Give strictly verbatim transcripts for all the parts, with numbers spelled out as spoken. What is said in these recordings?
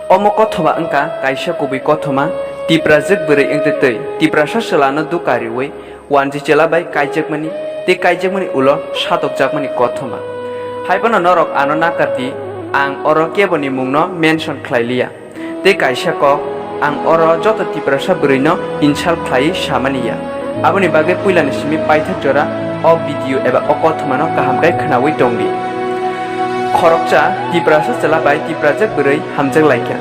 Omo kothoma wngkha kaisa kubui kothoma, Tiprajwk bwrwi wngtwi twi Tiprasa chwlano duka riwi wanji chwla bai kaijakmani tei kaijakmani ulo satokjakmani kothoma. Haiphano norok ano nakar di, ang oro keboni mungno mention khlai liya. Tei kaisa kok, ang oro joto Tiprasa bwrwino insult khlaiwi samani ya. Aboni bagwi puilani simi paithak jora o video eba o kothomano kaham khe khwnawi tong di. Khoroksa Tiprasa chwla bai Tiprajwk bwrwi hamjak lai kha.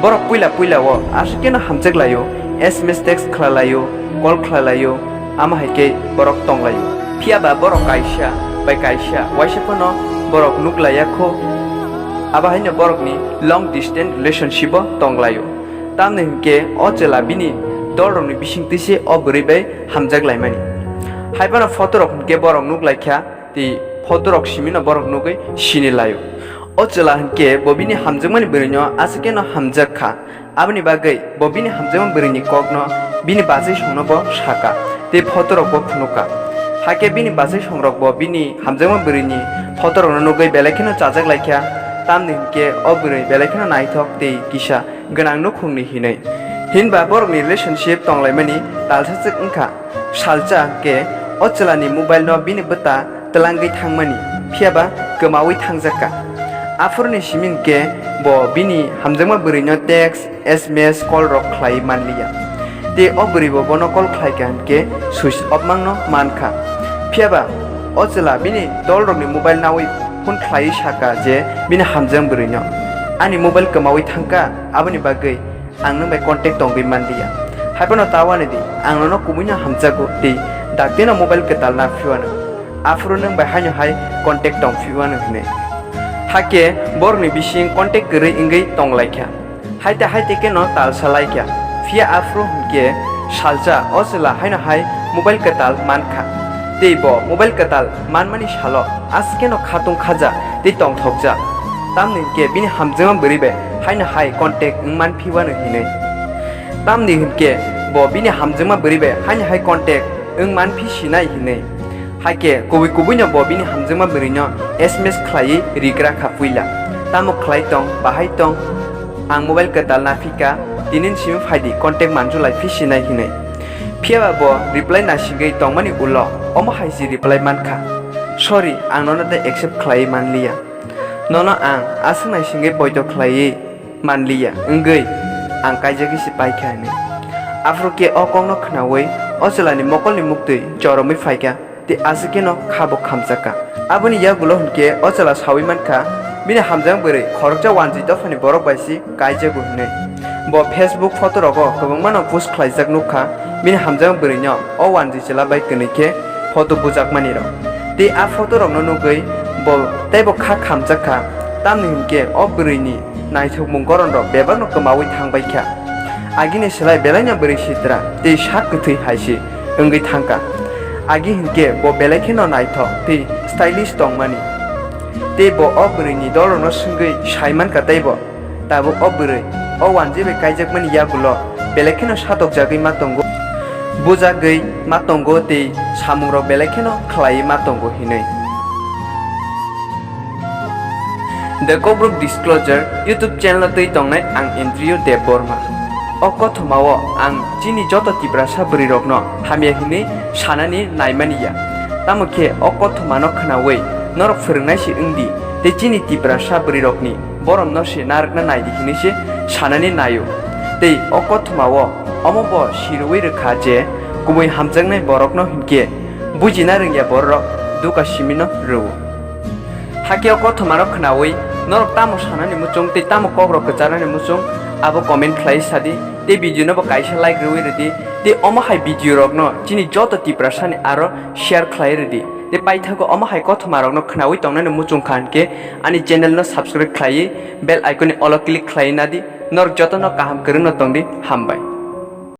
Borok puila puila o aswk kheno hamjak lai o, S M S text khlai lai o, call khlai lai o, amo hai khe borok tong lai o. Phiya ba borok kaisa bai kaisa waisa phano borok nuk lai ya kho. Abo haino borokni long distance relationship o tong lai o. Tamni hinkhe o chwla bini dolrokni bisingtwi se o bwrwi bai hamjak laimani. Haiphano photo rok hinkhe borok nuk lai kha, tei photo rok simino borok nugwi sini lai o. O chwla hinkhe bo bini hamjakmani bwrwino aswk kheno hamjak kha. Aboni bagwi bo bini hamjakma bwrwini kokno bini bachaisongno bo saka, tei photo rok bo phunukha. Hakhe bini bachaisongrok bo bini hamjakma bwrwini photo rokno nugwi belai kheno chajak lai kha, tamni hinkhe o bwrwi belai kheno naithok tei kisa gwnang nukhungni hinwi. Hinba borokni relationship tonglaimani talsa chwk wngkha. Salsa hinkhe o chwlani mobile no bini bwta twlangwi thangmani, phiya ba kwmawi thangjak kha. Aphuruni simi hinkhe bo bini hamjakma bwrwino text, S M S, call rok khlai manliya. Tei o bwrwi bo bono call khlai kha hinkhe switch off mangno man kha. Phiya ba o chwla bini dolrokni mobile nawi phone khlaiwi saka je bini hamjakma bwrwino, "Ani mobile kwmawi thangkha, aboni bagwi ang nwng bai contact tongwi manliya. Haiphano ta uanidi, ang nono kubuino hamjago tei daktino mobile kwtal na phiuanw. Aphuru nwng bai haino hai contact tong phiuanw," hinwi. Hakhe borokni bising contact kwrwi wngwi tong lai kha. Haite haite kheno talsa lai kha. Phiya aphuru hinkhe salsa o chwla haino hai mobile kwtal man kha. Tei bo mobile kwtal manmani salo aswk kheno khatung khaja tei tongthokjak. Tamni hinkhe bini hamjakma bwrwi bai haino hai contact wng man phiuanw hinwi. Tamni hinkhe bo bini hamjakma bwrwi bai haino hai contact wng man phi sinai hinwi. Hakhe kubui kubuino bo bini hamjakma bwrwino S M S khlaiwi rigra kha puila. "Tamo khlai tong, bahai tong? Ang mobile kwtal na phika, tini simi phaidi contact manjulai phi sinai," hinwi. Phiya ba bo reply nasigwi tongmani ulo omo hai se reply man kha, "Sorry, ang nono tei accept khlaiwi manliya. Nono ang aswk naisingwi poito khlaiwi manliya wngwi ang kaijagwi se paikha," hinwi. Aphuru khe o kokno khwnawi o chwlani mokolni muktwi choromwi phaikha tei aswk kheno kha bo khamjakha. Aboni yagulo hinkhe o chwla sawi mankha, bini hamjak bwrwi khoroksa wanjwi dophani borok bai se kaijago hinwi. Bo Facebook photo rogo kwbangmano post khlaijak nukha, bini hamjak bwrwino o wanjwi chwla bai kwnwi khe photo bujakmani rok. Tei a photo rokno nugwi bo teibo kha khamjak kha, tamni hinkhe o bwrwini naithokmung goron rok bebakno kwmawi thangbai kha. Agini slai belaino bwrwi sitra tei sak kwthwi hai se wngwi thangkha. Agi hinkhe bo belai kheno naithok tei stylish tongmani. Tei bo o bwrwini dolrokno swngwi sai mankha teibo. Tabuk o bwrwi o wanjwi bai kaijakmani yagulo belai kheno satokjagwi ma tongo, bujagwi ma tongo tei samungrok belai kheno khlaiwi ma tongo hinwi. The Kokborok Disclosure YouTube channel-o twi tongnai ang Andrew Debbarma. O kothomao ang chini joto Tiprasa bwrwirokno hamya hinwi sanani naimani ya. Tamo khe o kothomano khwnawi norok phwrwngnai se wng di tei chini Tiprasa bwrwirokni boromno se narwkna nai di hinwi se sanani nai-o. Tei o kothomao omo bo sirwi rwkha je kubui hamjaknai borokno hinkhe bujina rwngya bororok duka simino rw-o. Hakhe o kothomano khwnawi norok tamo sanani muchung tei tamo kokrok kwcharnani muchung abo comment khlai sa di, tei video no bo kaisa like rwui rw di, tei omo hai video rokno chini joto Tiprasani aro share khlai rw di, tei paithago omo hai kothomarokno khwnawi tongnani muchung kha hinkhe ani channel no subscribe khlaiwi bell icon ni all o click khlaiwi na di. Norok jotono kaham kwrwngno tong di, hambai.